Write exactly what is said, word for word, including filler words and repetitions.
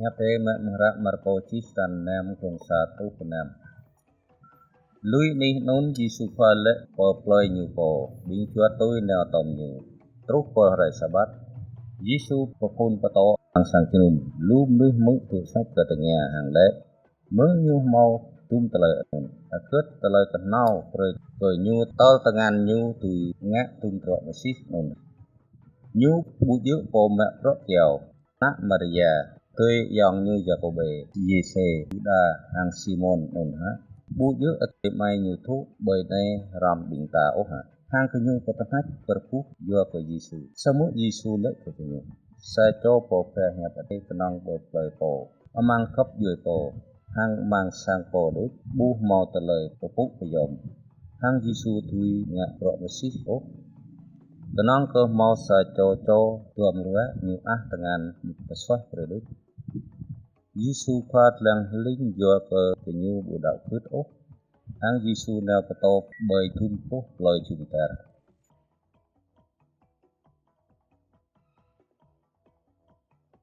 Hiăp Adai mơ̆ng hră Markô čih črăn năm, glông sa truh pơ năm. Lui anih anŭn Yêsu Khua lĕ pơ plơi Ñu pô, ƀing čuăt tui nao tom Ñu. Truh pơ hrơi Sabat, Yêsu pơphun pơtô amăng sang jơnum. Lu mơnuih hmư̆ tŭ sač kơ tơngia hăng lĕ: Mơ̆ng Ñu hmâo dŭm tơlơi anŭn, hơgĕt tơlơi kơhnâo brơi kơ Ñu tơl tơngan Ñu dưi ngă dŭm bruă Mêsi anŭn. Ñu ƀu djơ̆ pô mă bruă kyâo, ană Maria, adơi ayŏng ñu Yakôbê, Yôsê, Yuđa hăng Simôn anŭn hă? Ƀu djơ̆ adơi amai Ñu dŏ ƀơi anai hrŏm ƀing ta ôh hă? Hăng gơñu pơtơhneč pơrơbuh yua kơ Yêsu. Samơ̆ Yêsu lĕ kơ gơñu: Sa čô pô pơhiăp Adai kơnơ̆ng ƀơi plơi pô, amăng gŏp djuai pô, hăng amăng sang pô đôč, ƀu hmâo tơlơi pơpŭ pơyom, hăng Yêsu dưi ngă bruă Mêsi ôh. Kơnơ̆ng kơ hmâo sa čô čô duăm ruă, ñu ăh tơngan pơsuaih brơi đôč. Yêsu Khua lăng hling yua kơ gơñu ƀu đaŏ gưt ôh. Hăng Yêsu nao pơtô ƀơi dŭm pluh plơi jum dar.